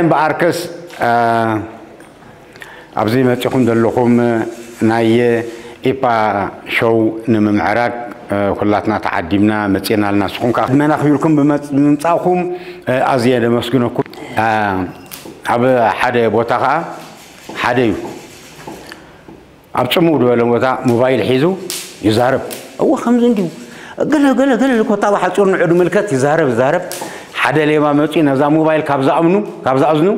እምበኣርከስ ኣብዚ መጺኹም ዘለኹም ናይ ኢፓ ሾው ንምምዕራግ ኩላትና ተዓዲምና መጺእና ኣለና። ንስኹም ከዓ ዕድመና ክብርኩም ብምምጻእኩም ኣዝየ ደመስግነኩም። ኣብ ሓደ ቦታ ከዓ ሓደ እዩ። ኣብ ጽምው ዝበለ ቦታ ሞባይል ሒዙ ይዛረብ። እወ ከምዚ እንዲሁ ገለ ገለ ገለ ኮታ ብሓጺሩ ንዑ ድምልከት ይዛረብ ይዛረብ። ሓደ ሌባ መጺኡ ነዛ ሞባይል ካብ ዝኣምኑ ካብ ዝኣዝኑ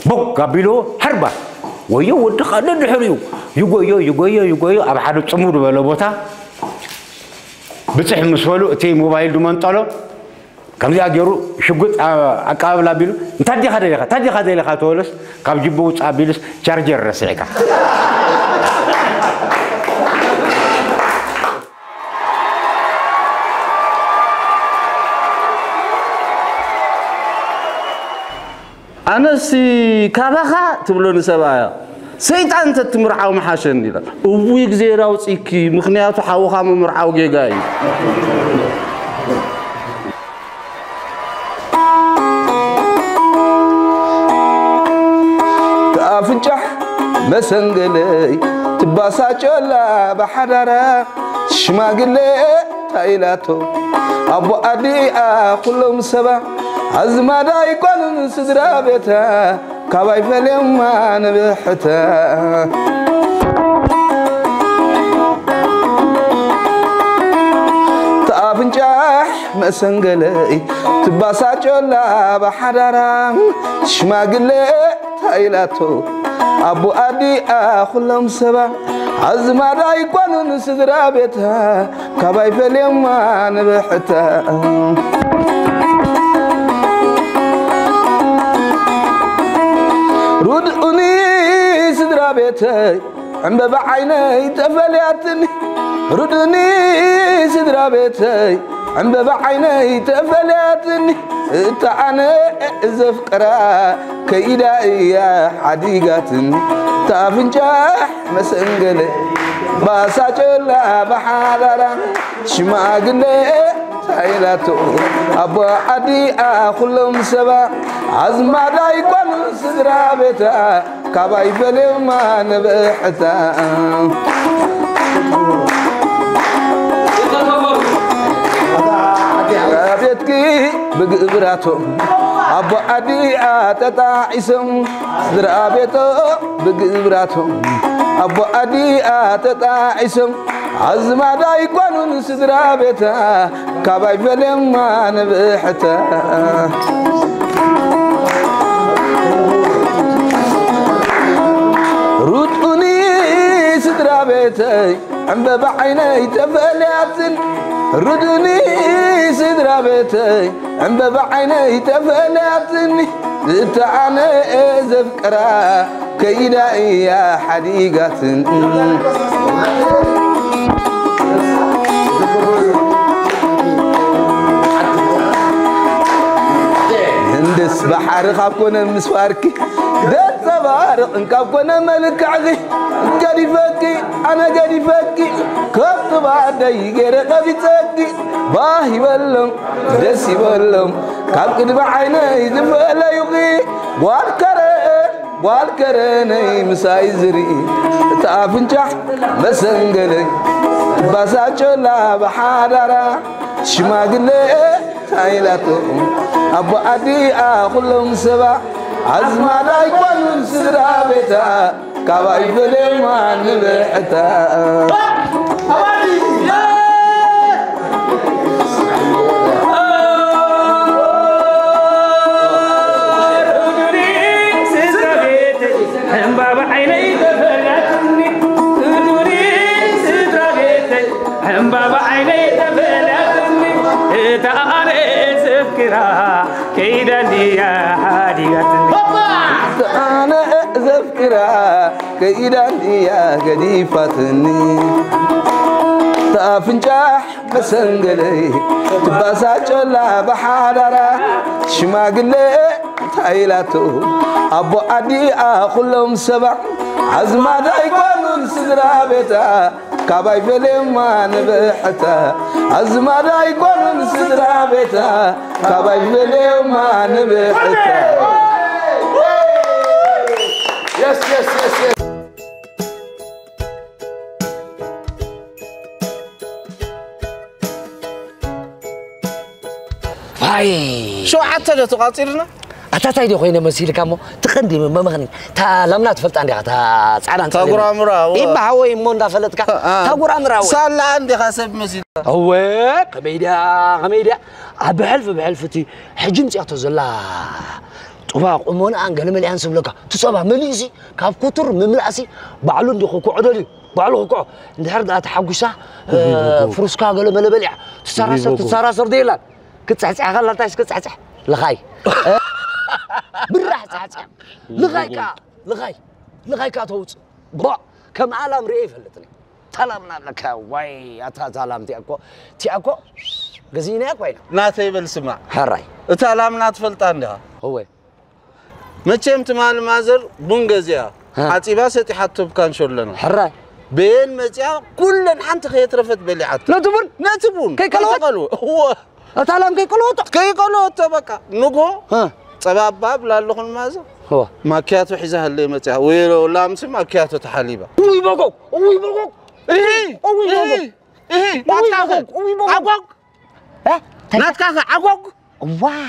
ቦግ ኣቢልዎ፣ ሀርባ ወዮ ወዲ ካለ ድሕሪኡ ይጎዮ ይጎዮ ይጎዮ። ኣብ ሓደ ጽምው ዝበለ ቦታ ብጽሕ ምስ በሉ እቲ ሞባይል ድመንጠሎ። ከምዚኣ ገይሩ ሽጉጥ ኣቀባብላ ኣቢሉ እንታይ ዲኻ ደሊኻ እንታይ ዲኻ ደሊኻ ተበለስ ካብ ጅቡ ውፅእ ኣቢሉስ ቻርጀር ረሲዕካ። ኣነሲ ካባኻ ትብሎ ንሰብኣያ ሰይጣን እንተትምርዓው ምሓሸኒ ኢላ። እውይ እግዜር ኣውፂኪ፣ ምኽንያቱ ሓውኻ ምምርዓው ጌጋ እዩ። ኣፍንጫሕ መሰንገለይ ትባሳጨላ ብሓዳራ ሽማግለ ታይላቶ ኣቦ ኣዲኣ ኩሎም ሰባ ኣዝማዳ ይኮኑን ስድራ ቤታ ካባይ ፈልየማ ንብሕታ ተኣፍንጫሕ መሰንገለይ ትባሳጨላ ብሓዳራ ሽማግለ ታይላቶ ኣቦ ኣዲኣ ኩሎም ሰባ ኣዝማዳ ይኮኑን ስድራ ቤታ ካባይ ፈልየማ ንብሕታ ሩድኡኒ ስድራ ቤተይ ዕምበባ ዓይነይ ተፈልያትኒ ሩድኡኒ ስድራ ቤተይ ዕምበባ ዓይነይ ተፈልያትኒ እታ ኣነ ዘፍቅራ ከይዳ እያ ሓዲጋትኒ ታፍንጫሕ መሰንገለ ባሳጨላ ብሓዳራ ሽማግለ ታይላቶ ኣቦ ኣዲኣ ኩሎም ሰባ ኣዝማዳ ይኮኑ ስድራ ቤታ ካባይ ፈልየማ ንብሕታ ቤትኪ ብግብራቶም ኣቦ ኣዲኣ ተጣዒሶም ስድራ ቤቶ ብግብራቶም ኣቦ ኣዲኣ ተጣዒሶም ኣዝማዳ ይኮኑን ስድራ ቤታ ካባይ ፈልየማ ንብሕታ ሩጡኒ ስድራ ቤተይ ዕምበባ ዓይነይ ተፈልያትን ሩዱኒ ስድራ ቤተይ ዕምበባ ዓይነይ ተፈልያትን እታ ኣነ ዘፍቅራ ከይዳ እያ ሓዲጋትን ህንድስ ባሕሪ ካብ ኮነ ምስ ባርኪ ደጸባርቕ እንካብ ኮነ መልክዕኺ ገዲፈኪ ኣነ ገዲፈኪ ከብቲ ባደይ ገይረ ቀቢጸኪ ባህ ይበሎም ደስ ይበሎም ካብ ቅድሚ ዓይነይ ዝፈለዩኺ ጓል ከረን ጓል ከረነይ ምሳይ ዝርኢ እቲ ኣፍንጫሕ መሰንገለይ ባሳጨላ ብሓዳራ ሽማግለ ታይላቶ ኣቦ ኣዲኣ ኩሎም ሰባ ኣዝማዳ ኣይኮኑን ስድራ ቤታ ካባይ ፈለማ ንብሕታ ዕምባባ ዓይነይ ተፈላትኒ ዱኒ ስድራ ቤተይ ዕምባባ ዓይነይ ተፈላትኒ እታ ኣነ ዘፍቅራ ከይዳ እንድያ ሓዲጋትኒ ኣነ ዘፍቅራ ከይዳ እንድያ ገዲፋትኒ ተኣፍንጫሕ መሰንገለይ ትባሳጨላ ብሓዳራ ሽማግለ እንታይ ኢላቶ ኣቦ ኣዲኣ ኩሎም ሰባ ኣዝማድ ኣይኮኑን ስድራ ቤታ ካባይ ፈለዮማ ንብሕታ ኣዝማድ ኣይኮኑን ስድራ ቤታ ካባይ ፈለዮማ ንብሕታ Yes, yes, yes, yes. ኣይ። ሸውዓተ ዶ ተቋጺርና? ኣታ ታይ ዶ ኮይነ መሲልካ እሞ፣ ትቐንዲ መመኽኒ፣ እታ ላምና ትፈልጣ እንዲኻ፣ እታ ጻዕዳ እንተ ታጉራምራ፣ እዋ። ኢባ ሓወይ እሞ እንዳፈለጥካ፣ አ። ታጉራምራ ወይ። ሳላ እንዲኻ ሰብ መሲል። እወ፣ ከመይ ድያ፣ ከመይ ድያ? ኣብ ብሕልፊ፣ ብሕልፊ እቲ ሕጂ ምጽኣቶ ዘላ ጡባ ቁሞንኣን ገለ መሊኣን ስብለካ፣ እቲ ጸባ መሊኡሲ፣ ካብ ኩቱር ምምላእሲ፣ ባዕሉ እንዲ ክኩዖ ደልዩ፣ ባዕሉ ክኩዖ። እንድሕር ደኣ ተሓጒሳ፣ እ፣ ፍሩስካ ገለ መለ በሊዓ፣ ትሰራሰር፣ ትሰራሰር ደይላን። ክጽሕጽሕ ከላ እንታይ እስኪ ጽሕጽሕ? ልኻይ። ብራሕ ጽሕጽሕ። ልኻይ ከኣ፣ ልኻይ። ልኻይ ከኣ ተውጽእ። ቦ፣ ከም ኣላም ርእየ ይፈልጥኒ። ታላምና ኣለካ፣ ዋይ፣ ኣታ ታላም እቲኣ እኮ፣ እቲኣ እኮ፣ ገዚእናያ እኮ ኢና። ናተይ በል ስማዕ። ሕራይ። እታ ላምና ትፈልጣ እንዲኻ? እወ። መቸም ትማሊ ማዘር ቡን ገዚኣ፣ ሃ። ሓጺባ ሰጢሓቶ ብካንሾሎና። ሕራይ። በየን መጺኣ ኩለን ሓንቲ ከየትረፈት በሊዓቶ። ነቲ ቡን? ነቲ ቡን። ከይቀለወት? ከይተቀልወ። እወ። እታ ላም ከይቀለወቶ? ከይቀለወቶ በቃ። ንግሆ ሃ። ጸባ እባ እብላ ኣለኹ ንማዘር። እወ። ማኪያቶ ሒዛ ሃለየ መጺኣ። ወይ ላምሲ ማኪያቶ ተሓሊባ። ውይ በጎ፣ ውይ በጎ። እሂ፣ ውይ በጎ። እሂ፣ እሂ፣ ውይ ናትካ በጎ፣ ውይ በጎ። ዓጓግ። እ? ናትካ ከ ዓጓግ። ዋይ፣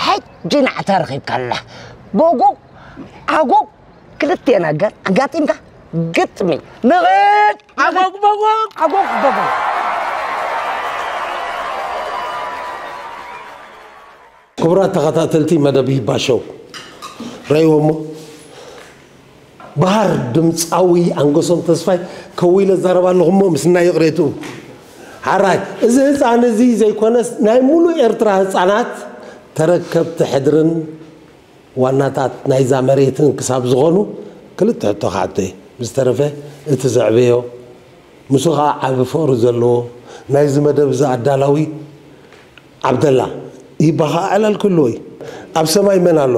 ሕጂ ናዕታ ረኺብካላ። በጎ፣ ዓጓግ፣ ክልቴና ገ-፣ ኣጋጢምካ ግጥሚ። ንኺድ! ዓጓግ በጎ! ዓጓግ በጎ! ክቡራት ተኸታተልቲ መደብ ይባሸው፣ ረእይዎ እሞ፣ ባህር ድምፃዊ ኣንገሶም ተስፋይ ከው ኢለ እዛረብ ኣለኹ እሞ፣ ምስናይ ይቕሬትኡ። ሓራይ፣ እዚ ህፃን እዚ ዘይኮነስ፣ ናይ ሙሉእ ኤርትራ ህፃናት ተረከብቲ ሕድርን ዋናታት ናይዛ መሬትን ክሳብ ዝኾኑ፣ ክልተ ሕቶ ክሓቶ እየ። ብዝተረፈ፣ እቲ ዘዕበዮ፣ ምስኡ ኸዓ ዓቢ ፍቕሪ ዘለዎ፣ ናይዚ መደብ እዚ ኣዳላዊ፣ ዓብደላ ይባኻ ዕላል ክህልዎ እዩ። ኣብ ሰማይ መን ኣሎ?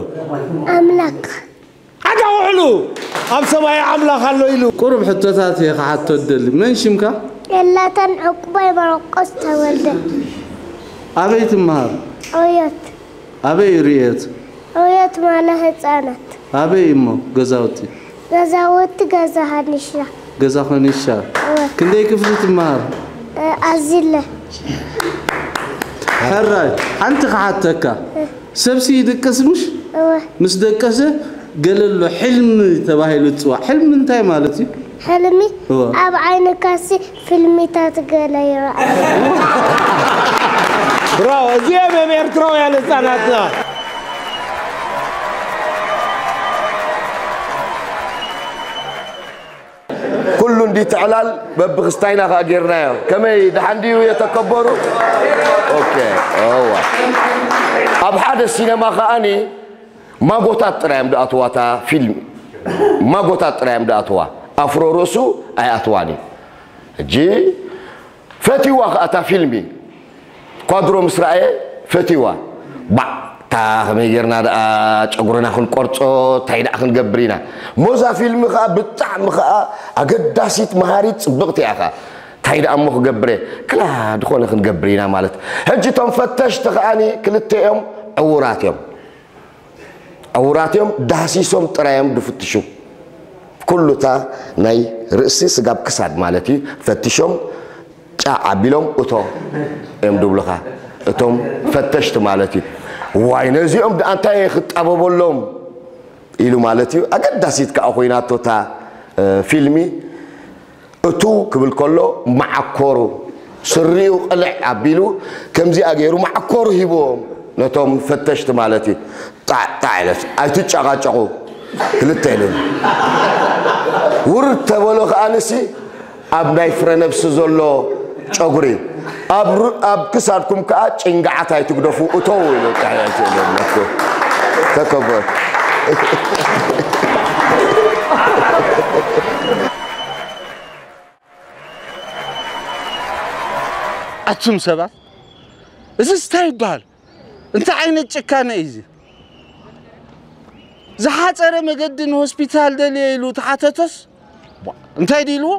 ኣምላኽ። ዓጋ ውዕሉ! ኣብ ሰማይ ኣምላኽ ኣሎ ኢሉ። ቁሩብ ሕቶታት እየ ክሓቶ እደሊ። መን ሽምካ? የላታን ዕቁባይ ማርቆስ ተወልደ። ኣበይ ትመሃር? ዑዮት። ኣበይ እዩ ርእየት? ዑዮት ማለ ህፃናት። ኣበይ እሞ ገዛውቲ? ገዛውቲ ገዛ ሃኒሻ። ገዛ ኸኒሻ። እወ። ክንደይ ክፍሊ ትመሃር? እ፣ ኣዚለ። ሕራይ፣ ሓንቲ ክሓተካ። እ። ሰብሲ ይድቅስ ምሽ? እወ። ምስ ደቀሰ ገለ ኣሎ ሕልሚ ተባሂሉ ዝፅዋዕ። ሕልሚ እንታይ ማለት እዩ? ሕልሚ እወ። ኣብ ዓይንካሲ ፊልሚታት ገለ ይረኣይ። ብራቮ፣ እዚኦም እዮም ኤርትራውያን ህፃናትና። ኩሉ እንዲ ትዕላል በብኽስታይና ከኣ ጌርናዮ። ከመይ ደሓን ድዩ የተከበሩ? ኦኬ፣ እዋ። ኣብ ሓደ ሲነማ ከኣኒ ማጎታት ጥራይ እዮም ዝኣትዋ እታ ፊልም። ማጎታት ጥራይ እዮም ዝኣትዋ። ኣፍሮ ርእሱ ኣይኣትዋን እዩ። ሕጂ ፈትይዋ ከኣ እታ ፊልሚ። ኳድሮ ምስ ረኣየ ፈትይዋ። ባዕ፣ እታ ከመይ ጌርና ደኣ ጨጉርና ክንቆርጾ፣ እንታይ ደኣ ክንገብር ኢና። እሞ እዛ ፊልሚ ከኣ ብጣዕሚ ከኣ ኣገዳሲት፣ መሃሪት፣ ጽብቕቲ እያ ከኣ። እንታይ ደኣ እሞ ክገብር እየ? ክላ ዝኾነ ክንገብር ኢና ማለት። ሕጂ እቶም ፈተሽቲ ከኣኒ ክልተ እዮም፣ ዕዉራት እዮም። ዕዉራት እዮም፣ ዳህሲሶም ጥራይ እዮም ድፍትሹ። ኩሉ እታ ናይ ርእሲ ስጋብ ክሳድ ማለት እዩ ፈቲሾም ጫዕ ኣቢሎም እቶ እዮም ድብሉኻ። እቶም ፈተሽቲ ማለት እዩ። ዋይ ነዚኦም ደኣ እንታይ እየ ክጣበበሎም ኢሉ ማለት እዩ። ኣገዳሲት ከኣ ኮይናቶ እታ፣ እ፣ ፊልሚ። እቱ ክብል ከሎ መዓኮሩ ስሪኡ ቅልዕ ኣቢሉ ከምዚኣ ገይሩ መዓኮሩ ሂብዎም ነቶም ፈተሽቲ ማለት እዩ። ጣዕ ጣዕ ኢለስ ኣይትጨቓጨቑ ክልተ ኢሉ ውርድ ተበሎ ከኣ ንሲ ኣብ ናይ ፍረ ነብሲ ዘሎ ጨጉሪ ኣብ ሩ-፣ ኣብ ክሳድኩም ከኣ ጭንጋዓት ኣይትግደፉ እተው ኢሉ ጣዕ ኢለስ ተከበ ኣቱም ሰባት፣ እዚስ እንታይ ይበሃል? እንታይ ዓይነት ጭካነ እዩ እዚ? ዝሓጸረ መገዲ ንሆስፒታል ደልየ ኢሉ ተሓተቶስ፣ ቧ፣ እንታይ ድዩ ኢልዎ?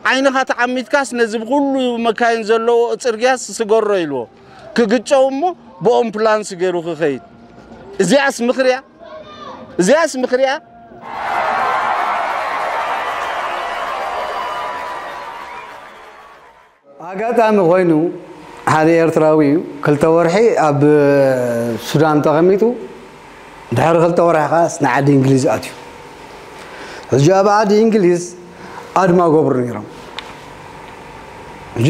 ዓይንኻ ተዓሚትካስ ነዚ ብኹሉ መካይን ዘለዎ ጽርግያስ ስገሮ ኢልዎ። ክግጨው እሞ ብኦምፕላንስ ገይሩ ክኸይድ። እዚኣስ ምኽሪ እያ? እዚኣስ ምኽሪ እያ? ኣጋጣሚ ኮይኑ ሓደ ኤርትራዊ እዩ ክልተ ወርሒ ኣብ ሱዳን ተቐሚጡ፣ ድሕሪ ክልተ ወርሒ ከኣ ንዓዲ እንግሊዝ ኣትዩ። ሕጂ ኣብ ዓዲ እንግሊዝ ኣድማ ገብሩ ነይሮም። ሕጂ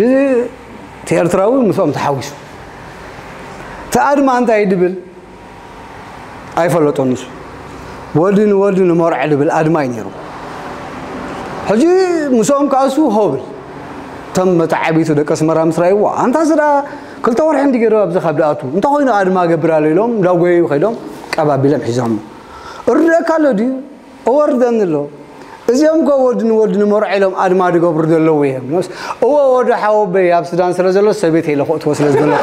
እቲ ኤርትራዊ ምስኦም ተሓዊሱ፣ እቲ ኣድማ እንታይ ድብል ኣይፈለጦን ንሱ። ወዲ ንወዲ ንመርዖ ድብል ኣድማ እዩ ነይሩ። ሕጂ ምስኦም ክኣሱ ሆብል። እቶም መተዓቢቱ ደቂ ኣስመራ ምስ ረኣይዎ፣ ኣንታ እዚ ደኣ ክልተ ወርሒ እንዲ ገይሩ ኣብዚ ካብ ድኣቱ፣ እንተ ኮይኑ ኣድማ ገብር ኣሎ ኢሎም እንዳጎየዩ ከይዶም ቀባቢሎም ሒዞሞ። እርደካ ኣሎ ድዩ? እወርደኒ ኣሎ። እዚኦም እኮ ወዲ ንወዲ ንመርዖ ኢሎም ኣድማ ድገብሩ ዘለዉ እዮም። እወ ወዲ ሓወበይ ኣብ ሱዳን ስለ ዘሎ ሰበይተይ ኢለ ክእትዎ ስለ ዝደለኹ።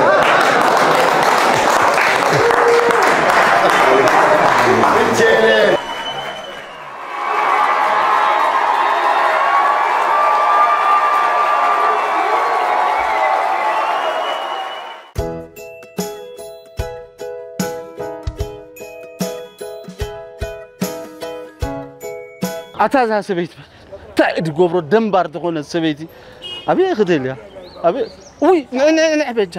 ኣታ እዛ ሰበይቲ እንታይ እትገብሮ ደንባር ዝኾነት ሰበይቲ ኣበይ ክትህልያ? ኣበይ ውይ ንዕንዕ በጃ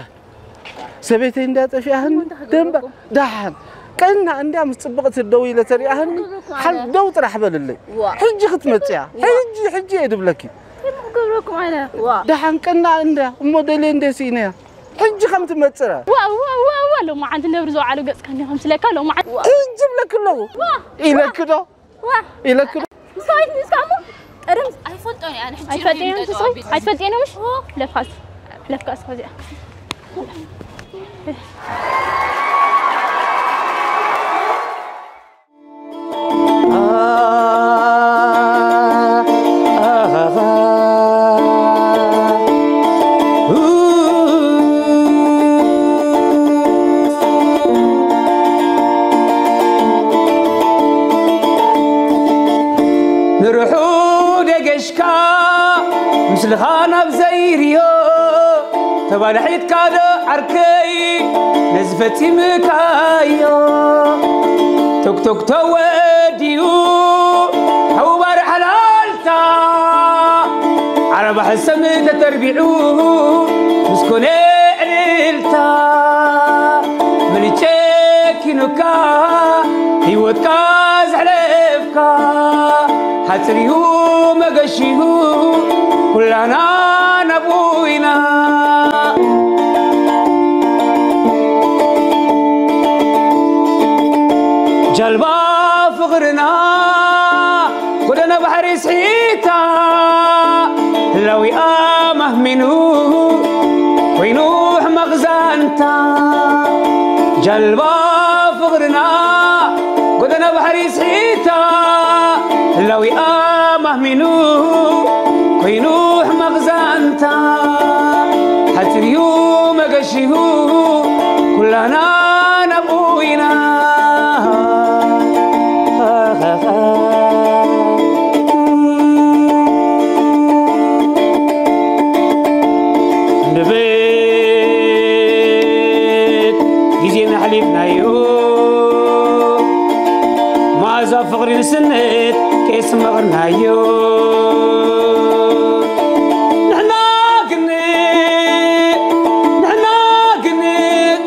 ሰበይተይ እንዳ ጠፊኣህኒ ደንባር ደሓን ቀና እንዳ ምስ ጽብቕቲ ደው ኢለ ተሪኣህኒ ሓል ደው ጥራሕ በልለይ። ሕጂ ክትመጽያ ሕጂ ሕጂ እየ ድብለኪ። ክገብረኩም ኣነ ዋ ደሓን ቀና እንዳ እሞ ደልየ እንደ ስኢነያ ሕጂ ከም ትመጽእ ዋ ዋ ዋ ዋ ሎማዓንቲ ነብሪ ዝወዓሉ ገጽካ እንዲኹም ስለካ ሎማዓንቲ ሕጂ ብለኪ ኣለኹ ኢለኪ ዶ ዋ ኢለኪ ዶ ምሳይት ንስካሞ ቀደም ኣይፈልጦን እየ ኣነ ሕጂ ኣይፈልጥዮን ትስይ ኣይትፈልጥዮን ምሽ ለፍካስ ለፍካስ ኸዚኣ ንርሑ ደገሽካ ምስልኻ ናብ ዘይርዮ ተባላሒትካ ዶ ዓርከይ ነዚ ፈጺምካዮ ቶክቶክ ተወዲኡ ሓውባር ሓላልታ ዓረባ ሕሰም ተተርቢዑ ምስ ኮነ ዕልልታ መን ጨኪኑካ ህይወትካ ዘሕለፍካ ሓፂር እዩ መገሽኡ ኩላና ናብኡ ኢና ጃልባ ፍቕርና ጎደና ባሕሪ ስሒታ ህላዊኣ ማህሚኑ ኮይኑ ሕማቕ ዛንታ ጃልባ ፍቕርና ጎደና ባሕሪ ስሒታ ህላዊኣ ማህሚኑ ኮይኑ ሕማቕ ዛንታ ሓፂር እዩ መገሽኡ ኩላና ናብኡ ኢና ንብል ግዜና ኣሕሊፍናዮ መኣዛ ፍቕሪ ንስነት ከየስመቕርናዮ ንሕና ግን ንሕና ግን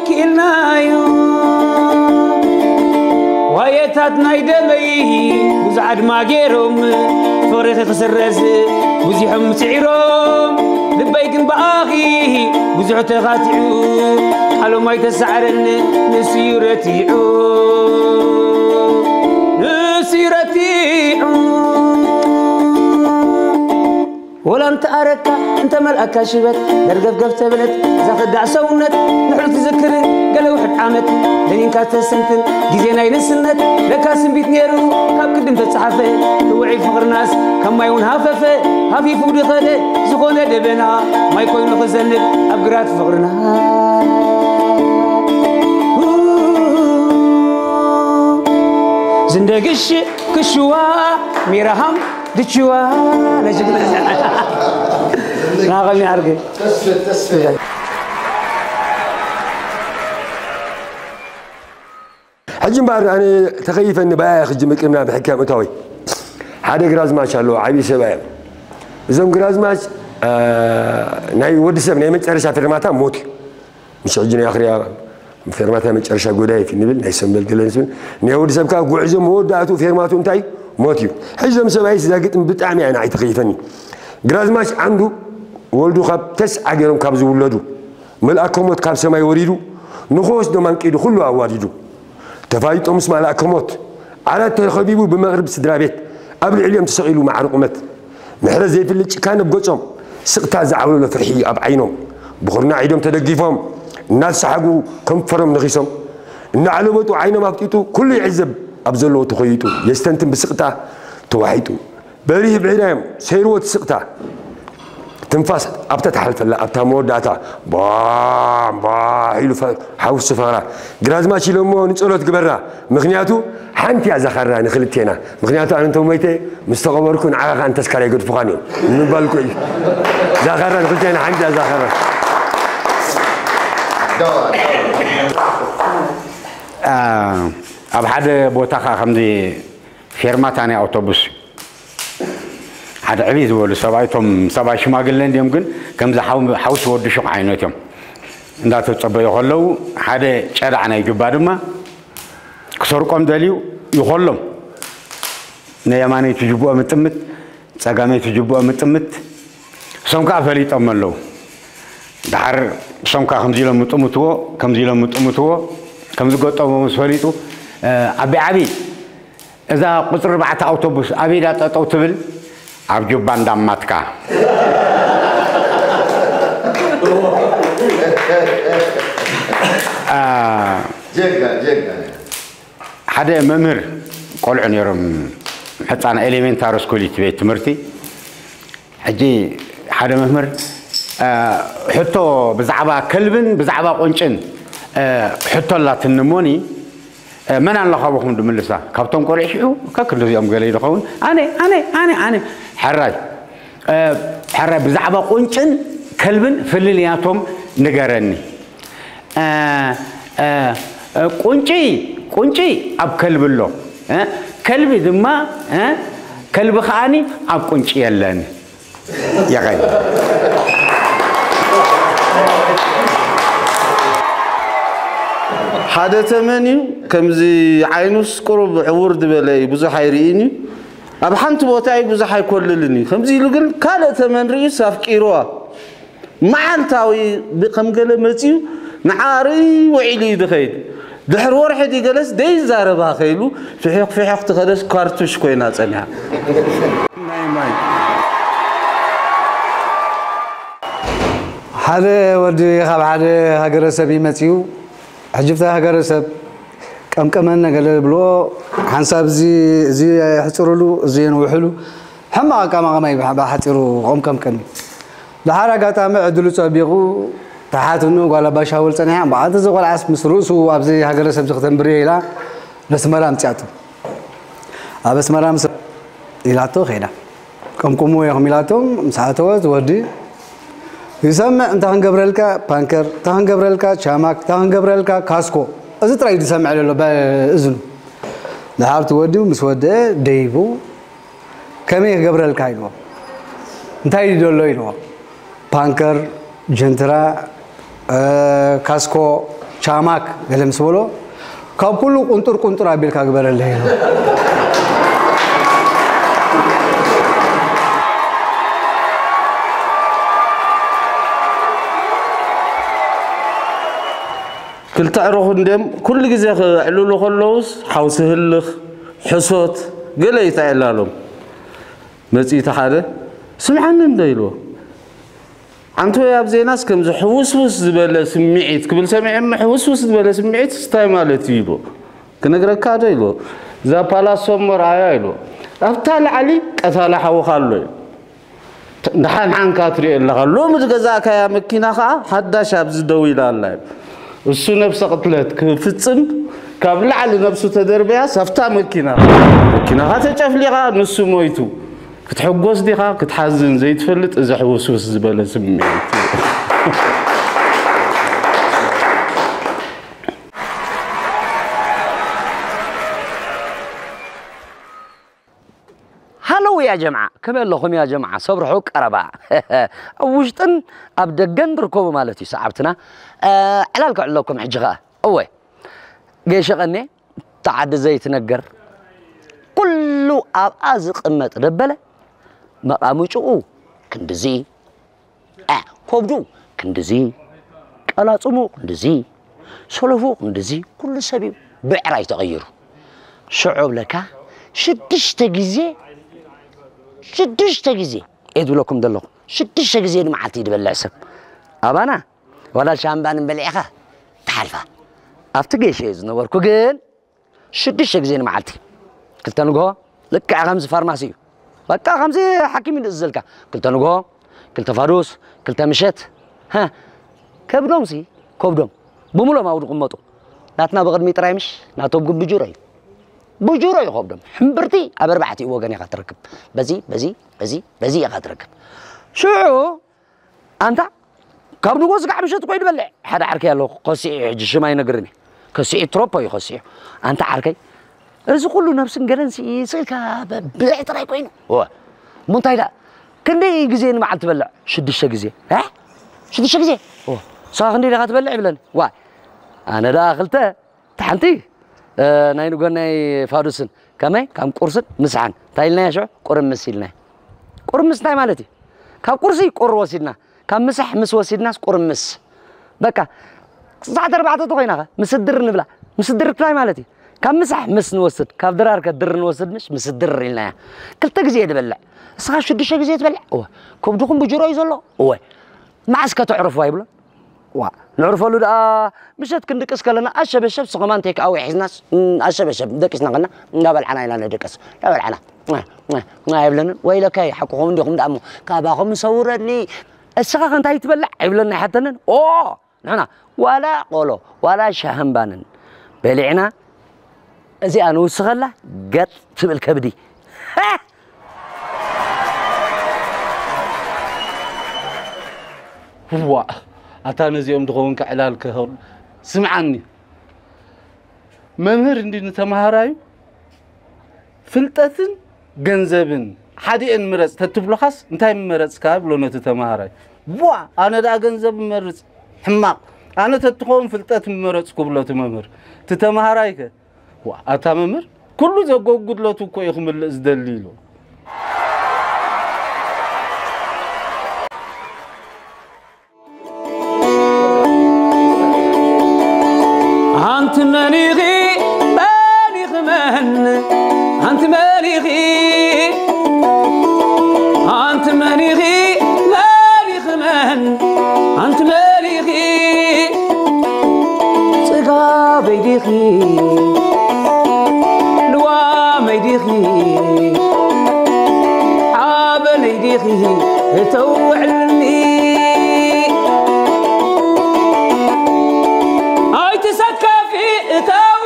ክኢልናዮ ዋየታት ናይ ደመይ ብዙሕ ኣድማ ገይሮም ፍቕርኺ ክስረዝ ብዙሖም ስዒሮም ልበይ ግን ብኣኺ ብዙሕ ተኻቲዑ ቃሎም ኣይተሳዕረን ንሱ እዩ ረቲዑ ንሱ እዩ ረቲዑ ወላ እንተኣረካ እንተመልኣካ ሽበት ደርገፍገፍ ተበለት እዛ ክዳዕ ሰውነት ንሕሉ ትዝክር ገለ ውሕድ ዓመት ደኒንካ ተስንትን ግዜ ናይ ንስነት ለካ ስንቢት ነይሩ ካብ ቅድም ተጻሓፈ ትውዒ ፍቕርናስ ካብ ማይ እውን ሃፈፈ ሃፊፉ ድኸደ ዝኾነ ደበና ማይ ኮይኑ ክዘንብ ኣብ ግራት ፍቕርና ዝንደግሽ ክሽዋ ሚራሃም ድችዋ ነጅግና ናቐሚ ዓርገ ሕጂ እምበኣር ኣነ ተኸይፈኒ ባያ ክጅምር ቅድምና ብሕክያ ምእታወይ ሓደ ግራዝማች ኣለዎ ዓብዪ ሰብኣይ እዮም እዞም ግራዝማች ናይ ወዲ ሰብ ናይ መጨረሻ ፌርማታ ሞት እዩ። ምሽ ሕጂ ናይ ኣኽርያ ፌርማታ መጨረሻ ጎዳይፍ ንብል፣ ናይ ሰንበል ገለ ንስብል። ናይ ወዲ ሰብ ካብ ጉዕዞ መወዳእትኡ ፌርማቱ እንታይ እዩ? ሞት እዩ። ሕዞም ሰብኣይ ስዛ ግጥም ብጣዕሚ እያ ንዓይ ተኸይፈኒ። ግራዝማች ዓንዱ ወልዱ ካብ ተስዓ ገይሮም ካብ ዝውለዱ፣ መልኣከ ሞት ካብ ሰማይ ወሪዱ፣ ንኽወስዶም ኣንቂዱ ኩሉ ኣዋዲዱ። ተፋሊጦም ምስ መልኣከ ሞት፣ ዓራት ተኸቢቡ ብመቕርብ ስድራ ቤት፣ ኣብ ልዕሊኦም ተሰቒሉ ማዕረ ቁመት። ምሕረት ዘይፍልጥ ጭካነ ኣብ ገጾም፣ ስቕታ ዝዓብለሎ ፍርሒ ኣብ ዓይኖም። ብኹርናዕ ኢዶም ተደጊፎም፣ እናተሰሓጉ ከንፈሮም ነኺሶም። እናዓለበጡ ዓይኖም ኣፍጢጡ፣ ኩሉ ይዕዘብ ኣብ ዘለዎ ተኾይጡ። የስተንትን ብስቕታ ተዋሒጡ። በሪህ ብዕዳዮም ሰይርዎ ትስቕታ። ትንፋስ ኣብታ ትሓልፈላ ኣብታ መወዳእታ ባም ባሕ ኢሉ ፈ- ሓውሲ ፈራ። ግራዝማች ኢሎሞ ንጸሎት ግበራ። ምኽንያቱ ሓንቲ እያ እዛ ካራ ንኽልቴና። ምኽንያቱ ኣነ እንተ ሞይተ ምስ ተቐበርኩ ንዓኻ ከኣ ንተስካር ኣይገድፉኻን እዮም ንምባል እኮ እዩ። እዛ ካራ ንኽልቴና ሓንቲ እያ እዛ ካራ። ኣብ ሓደ ቦታ ከዓ ከምዚ ፌርማታ ናይ ኣውቶቡስ ሓደ ዕብይ ዝበሉ ሰብኣይ፣ እቶም ሰብኣይ ሽማግለ እንዲዮም፣ ግን ከምዚ ሓው- ሓውሲ ወዲ ሹቕ ዓይነት እዮም። እንዳተጸበዩ ከለዉ ሓደ ጨዳዕ ናይ ጁባ ድማ ክሰርቆም ደልዩ ይኸሎም። ንየማነይቲ ጅብኦም እጥምት፣ ጸጋመይቲ ጅብኦም እጥምት። እሶም ከዓ ፈሊጦም ኣለዉ። ደሓር እሶም ከዓ ከምዚ ኢሎም ምጥምትዎ፣ ከምዚ ኢሎም ምጥምትዎ፣ ከምዚ ገጠሞ ምስ ፈሊጡ፣ እ፣ ዓቢ ዓቢ እዛ ቁፅሪ ኣርባዕተ ኣውቶቡስ ኣበይ ዳ ጠጠው ትብል? ኣብ ጁባ እንዳማትካ። አ፣ ጀግና ጀግና ሓደ መምህር ቆልዑ ነይሮም፣ ሕፃና ኤሌሜንታሪ ስኩል እቲ ቤት ትምህርቲ። ሕጂ ሓደ መምህር አ፣ ሕቶ ብዛዕባ ከልብን ብዛዕባ ቁንጭን አ፣ ሕቶ ኣላትኒ እሞኒ፣ አ፣ መን ኣሎ ካባኹም ድምልሳ? ካብቶም ቆልዑ ሽዑ ከክንድዚኦም ገለ ይኸውን። ኣነ ኣነ ኣነ ኣነ ሕራይ አ፣ ሕራይ ብዛዕባ ቁንጭን ከልብን ፍልልያቶም ንገረኒ። አ፣ አ፣ አ፣ ቁንጪ ቁንጪ ኣብ ከልቢ ኣሎ። አ፣ ከልቢ ድማ አ፣ ከልቢ ከኣኒ ኣብ ቁንጪ የለን። የቐኒ። ሓደ ተመን እዩ። ከምዚ ዓይኑስ ቁሩብ ዕውር ዝበለ እዩ፣ ብዙሕ ኣይርእን እዩ። ኣብ ሓንቲ ቦታ እዩ፣ ብዙሕ ኣይኮልልን እዩ። ከምዚ ኢሉ ግን ካልእ ተመን ርእዩስ ኣፍቂርዋ። መዓልታዊ ብ- ከም ገለ መጺኡ ንዓ ርእይ ውዒሉ እዩ ዝኸይድ። ድሕሪ ወርሒ ድዩ ገለስ ደይዛረባ ከይሉ ፍሕኽ ፍሕኽ ትኸደስ ካርቱሽ ኮይና ጸኒሓ። ናይ ማይ ሓደ ወዲ ካብ ሓደ ሃገረሰብ እዩ መፂኡ። ሕጂ ብታ ሃገረሰብ ቀምቀመን ገለ ብሎ ሓንሳብ እዚ እዚ የሕፅርሉ እዚ የንውሕሉ ሕማቕ ኣቀማቕማ እዩ ብሓፂሩ ቆምቀምቀም እዩ። ደሓር ኣጋጣሚ ዕድሉ ፀቢቑ ተሓትኑ ጓል ኣባሻውል ፀኒሓ እምበኣር እዚ ቆልዓስ ምስ ርእሱ ኣብዚ ሃገረሰብ እዚ ክተንብር እየ ኢላ ነስመራ ኣምፅኣቶ። ኣብ ኣስመራ ምስ ኢላቶ ከይዳ። ቀምቁምዎ ኢኹም ኢላቶም ምስ ኣተወ እቲ ወዲ ይሰምዕ እንታይ ክንገብረልካ ፓንከር እንታይ ክንገብረልካ ቻማክ እንታይ ክንገብረልካ ካስኮ እዚ ጥራይ እዩ ዝሰምዕ ዘሎ ብእዝኑ። ደሓር እቲ ወዲ ምስ ወደአ ደይቡ ከመይ ክገብረልካ ኢልዎ። እንታይ እዩ ዘሎ ኢልዎ። ፓንከር፣ ጀንትራ፣ ካስኮ፣ ቻማክ ገለ ምስ በሎ ካብ ኩሉ ቁንጡር ቁንጡር ኣቢልካ ግበረለይ ኢሉ። ክልተ ዕሩኽ እንድዮም ኩሉ ግዜ ክዕልሉ ከለውስ ሓውሲ ህልኽ ሕሶት ገለ ይተዕላሎም። መጺእቲ ሓደ ስምዓኒ እንዶ ኢልዎ። ዓንተወይ ኣብ ዜናስ ከምዚ ሕውስውስ ዝበለ ስምዒት ክብል ሰሚዐ እሞ ሕውስውስ ዝበለ ስምዒት እንታይ ማለት እዩ ኢልዎ። ክነግረካ ዶ ኢልዎ። እዛ ፓላስ ሶሞ ረኣያ ኢልዎ። ኣብታ ላዕሊ ቀታሊ ሓውኻ ኣሎ እዩ። ደሓንሓንካ ትሪኦ ኣለኻ። ሎሚ ዝገዛእካያ መኪና ኸዓ ሓዳሽ ኣብዚ ደው ኢላ ኣላ እዩ። እሱ ነብሰ ቅትለት ክፍጽም ካብ ላዕሊ ነብሱ ተደርበያስ ኣብታ መኪና መኪናኻ ተጨፍሊቓ ንሱ ሞይቱ ክትሕጎስ ዲኻ ክትሓዝን ዘይትፈልጥ እዚ ሕውስውስ ዝበለ ስምዒት እዩ። ሃሎ ያ ጀምዓ፣ ከመይ ኣለኹም ያ ጀምዓ? ሰብ ርሑቕ ቀረባ። ኣብ ውሽጥን ኣብ ደገን ትርከቡ ማለት እዩ ሰዓብትና። እ፣ ዕላል ከዕለኩም ሕጂ ኸኣ። እወ፣ ገይሸ ቀኔ፣ እታ ዓዲ ዘይትነገር፣ ኩሉ ኣብኣ ዝቕመጥ ደበለ፣ መቓምጭኡ ክንድዚ፣ እ፣ ከብዱ ክንድዚ፣ ቀላጽሙ ክንድዚ፣ ሰለፉ ክንድዚ፣ ኩሉ ሰብ እዩ ብዕራይ ተቐይሩ። ሽዑ እብለካ፣ ሽዱሽተ ግዜ፣ ሽዱሽተ ግዜ እየ ዝብለኩም ዘለኹ፣ ሽዱሽተ ግዜ ንመዓልቲ እዩ ዝበልዕ ሰብ። ኣባና፣ ዋላ ሻምባን በሊዕኻ ትሓልፋ። ኣብቲ ገይሸ እየ ዝነበርኩ ግን፣ ሽዱሽተ ግዜ ንመዓልቲ። ክልተ ንግሆ፣ ልክዕ ከምዚ ፋርማሲ እዩ። በቃ ከምዚ ሓኪም እዩ ዝእዝዘልካ። ክልተ ንግሆ፣ ክልተ ፋዱስ፣ ክልተ ምሸት። ሃ፣ ከብዶምሲ፣ ከብዶም። ብምሎም ኣብኡ ዝቕመጡ። ናትና ብቕድሚ ጥራይ ምሽ፣ ናቶም ግን ብጁሮ እዩ። ብጁሮ እዩ ከብዶም። ሕምብርቲ ኣብ ኣርባዕቲኡ ወገን ኢኻ ትረክብ። በዚ፣ በዚ፣ በዚ፣ በዚ ኢኻ ትረክብ። ሽዑ፣ ኣንታ፣ ካብ ንጎ ስጋዕ ምሸት ኮይዱ በልዕ። ሓደ ዓርከይ ኣሎ፣ ከሲዑ፣ ሕጂ ሽም ኣይነግርን እየ። ከሲዑ፣ ትሮፖ እዩ ከሲዑ። ኣንታ ዓርከይ፣ እዚ ኩሉ ነብስን ገለን ሲ-፣ ስኢልካ ብ-፣ ብልዕ ጥራይ ኮይኑ። እወ። እሞ እንታይ ደኣ፣ ክንደይ ግዜ ንመዓልቲ ትበልዕ? ሽዱሽተ ግዜ። እ? ሽዱሽተ ግዜ? እወ። ንስኻ ክንደይ ዲኻ ትበልዕ? ይብለኒ። ዋይ፣ ኣነ ደኣ ክልተ፣ እታ ሓንቲ፣ እ፣ ናይ ንጎን ናይ ፋዱስን፣ ከመይ? ካብ ቁርስን ምሳሕን። እንታይ ኢልናያ ሽዑ? ቁርምስ ኢልናያ። ቁርምስ እንታይ ማለት እዩ? ካብ ቁርሲ ቁር ወሲድና፣ ካብ ምሳሕ ምስ ወሲድናስ ቁርምስ። በቃ፣ ሰዓት ኣርባዕተ ተኾይና ኸ? ምስድር ንብላ። ምስድር እንታይ ማለት እዩ? ካብ ምሳሕ ምስ ንወስድ፣ ካብ ድራር ከ ድር ንወስድ ምሽ? ምስድር ኢልናያ። ክልተ ግዜ እየ ዝበልዕ። ንስኻ ሽዱሽተ ግዜ ትበልዕ? እወ። ከብድኹም ብጅሮ እዩ ዘሎ? እወ። መዓስ ከ ተዕርፉ ኣይብሎን? ዋ፣ ነዕርፈሉ ደኣ ምሸት ክንድቅስ ከለና ኣሸበሸብ፣ ስኸማን ቴክ ኣዌ ሒዝናስ፣ እም፣ ኣሸበሸብ ደቂስና ከለና እንዳበልዓና ኢና ንድቅስ። እንዳበልዓና። ዋ፣ ዋ፣ ዋ ኣይብለንን። ወይለከይ፣ ሓቅኹም እንዲኹም ደኣ እሞ፣ ካባኹም ሰውረኒ። እስኻ ከ እንታይ ትበልዕ? ኣይብለና ኣይሓተንን። ኦ፣ ንሕና ዋላ ቆሎ፣ ዋላ ሻህን ባንን በሊዕና፣ እዚኣ ንውስኸላ፣ ገጥ ትብል ከብዲ። ዋእ፣ ኣታ ነዚኦም ድኸውን ከዕላል ክኸውን። ስምዓኒ፣ መምህር እንዲ ንተምሃራዩ ፍልጠትን ገንዘብን ሓዲኤን ምረጽ ተትብሎኻስ እንታይ ምመረጽካ? ብሎ ነቲ ተምሃራይ። ቧ፣ ኣነ ደኣ ገንዘብ እመርጽ፣ ሕማቕ። ኣነ ተትኸውን ፍልጠት ምመረጽኩ፣ ብሎ እቲ መምህር። እቲ ተምሃራይከ? ዋ፣ ኣታ መምህር፣ ኩሉ ዘጎ ጉድለቱ እኮ እዩ ክምልእ ዝደሊ፣ ኢሉ። ኣንቲ መን ኢኺ? መን ኢኺ? መን? ኣንቲ መን ኢኺ? ኣንቲ መን ኢኺ? መን ኢኺ? መን? ኣንቲ መን ኢኺ? ጽጋበይ ዲኺ? ልዋመይ ዲኺ? ሓበነይ ዲኺ? እተውዕልኒ። ኣይትሰከፊ፣ እተዊ፣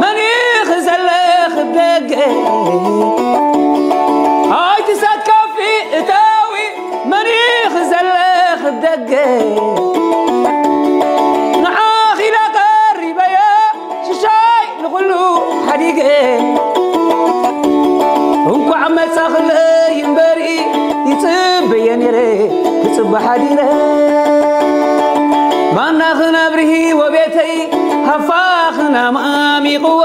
መን ኢኺ ዘለኺ ደገ? ኣይትሰከፊ፣ እተዊ፣ መን ኢኺ ዘለኺ ደገ? ንዓኺ ኢለ ቀሪበዮ፣ ሽሻይ ንኹሉ ሓዲገ። እንኳዕ መጻኽለይ እምበሪ፣ ይጽበየ ነይረ፣ ክጽበ ሓዲረ። ባናኽን ኣብርሂዎ ቤተይ፣ ሃፋኽን ኣማሚቕዎ።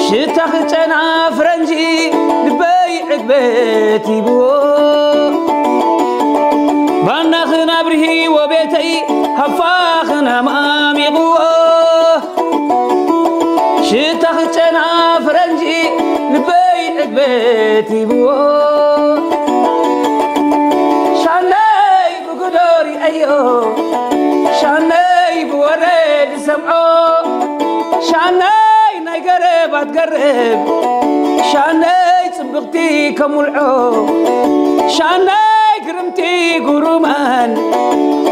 ሽታ ክጨና ፍረንጂ፣ ልበይ ዕግበት ሂብዎ። ባናኽን ኣብርሂዎ ቤተይ፣ ሃፋኽን ኣማሚቕዎ። ሽታ ክጨና ፍረንጂ፣ ልበይ ዕግበት ሂብዎ። ሻነይ ብጉዶ ሪአዮ፣ ሻነይ ብወረ ዝሰምዖ፣ ሻነይ ናይ ገረባት ገረብ፣ ሻነይ ጽብቕቲ ከም ውልዖ፣ ሻነይ ግርምቲ ጉሩማን፣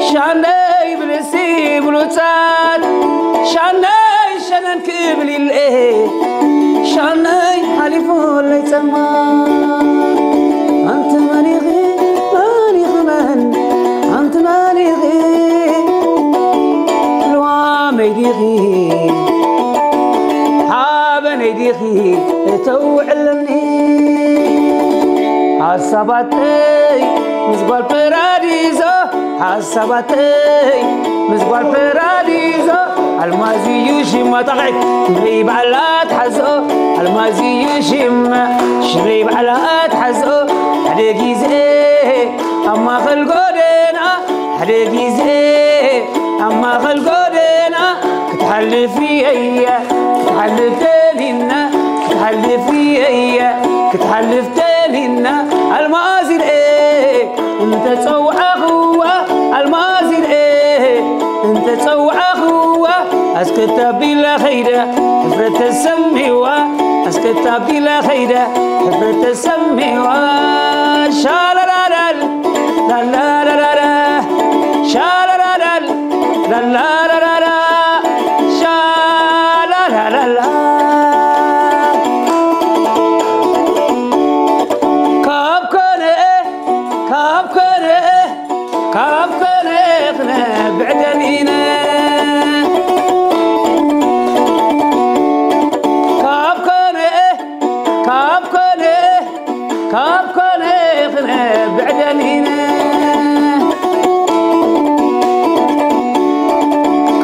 ሻነይ ብልሲ ብሉጻት፣ ሻነይ ሸነን ክብል ይልኤ፣ ሻነይ ሓሊፉለይ ጸማ። ኣንቲ መን ኢኺ? መን ኢኺ? መን? ኣንቲ መን ኢኺ? ልዋመይ ዲኺ? ሓበነይ ዲኺ? እተውዕልኒ። ምስ ጓል ፓራዲዞ ሓሳባተይ ምስ ጓል ፓራዲዞ ኣልማዝ እዩ ሽማ ጣቕዒት ሽረይ ባዕላ ትሓዞ ኣልማዝ እዩ ሽማ ሽረይ ባዕላ ትሓዞ ሓደ ግዜ ኣብ ማእኸል ጎደና ሓደ ግዜ ኣብ ማእኸል ጎደና ክትሓልፍ እየ ክትሓልፍ ደሊና ክትሓልፍ እየ ክትሓልፍ ደሊና ኣልማዝ ይርኤ እንተፀዋዕኽዋ ኣልማዝ ይርኤ እንተፀዋዕኽዋ ኣስከታቢላ ኸይደ ሕፍረት ተሰሚዋ ኣስከታቢላ ኸይደ ሕፍረት ተሰሚዋ ሻላላላል ላላላላላ ሻላላላል ላላላላላ ሻላላላላ ካብ ኮነ ካብ ኮነ ካብ ኮነ ክነብዕ ደሊነ ካብ ኮነ ካብ ኮነ ካብ ኮነ ክነብዕ ደሊነ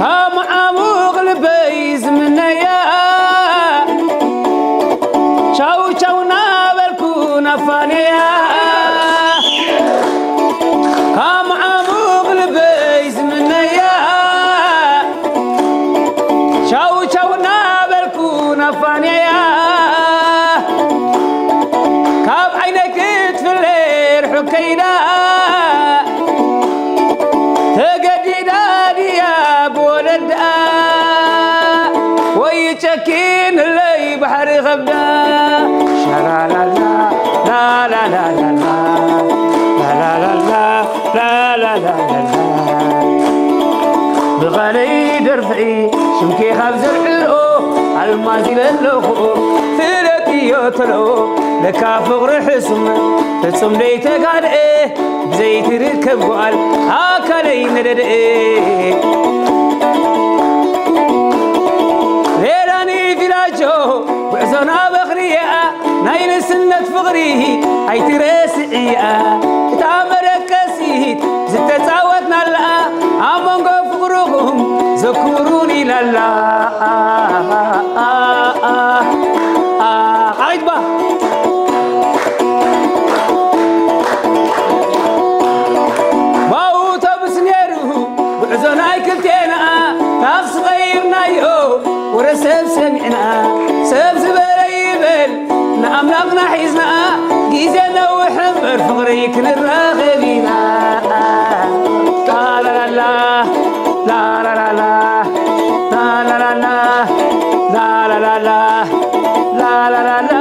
ካብ ዓሙቕ ልበይ ዝምነያ ቻው ቻው ናበልኩ ናፋንያ ካብ ዓሙቕ ልበይ ዝምነያ ቻው ቻው ናበልኩ ናፋንያ ካብ ዓይነይ ክትፍለ ርሑቅ ከይዳ ተገዲዳ ድያ ብወለዳ ወይ ጨኪንለይ ባሕሪ ኸብዳ ሻላላላ ላላላላላ ላላላላ ላላላላላ ብቓለይ ደርፍዒ ሽምኪ ካብ ዘርዕሮ ኣልማዝ ኢለ ኣለኹ ፍለጥዮ ተሎ ለካ ፍቕሪ ሕሱም ፍጹም ደይተጋድኤ ብዘይትርከብ ጓል ኣካለይ ነደድኤ ሌላኒ ቪላጆ ጉዕዞና በኽርያ ናይ ንስነት ፍቕሪ ኣይትረስዕያ እታ መደቀሲት ዝተጻወትናላ ኣብ መንጎ ፍቕርኹም ዘክሩኒ ኢላላ ቃይትባ ባውቶብስ ነይሩ ጉዕዞ ናይ ክልቴና ታኽሲ ቐይርናዮ ወረ ሰብ ሰሚዕና ሰብ ዝበለ ይበል ንኣምላኽና ሒዝና ግዜ ነውሕ እምበር ፍቕሪ ክንራኸብ ኢና ላላላላ ላላላላ ላላላላ ላላላላ ላላላላ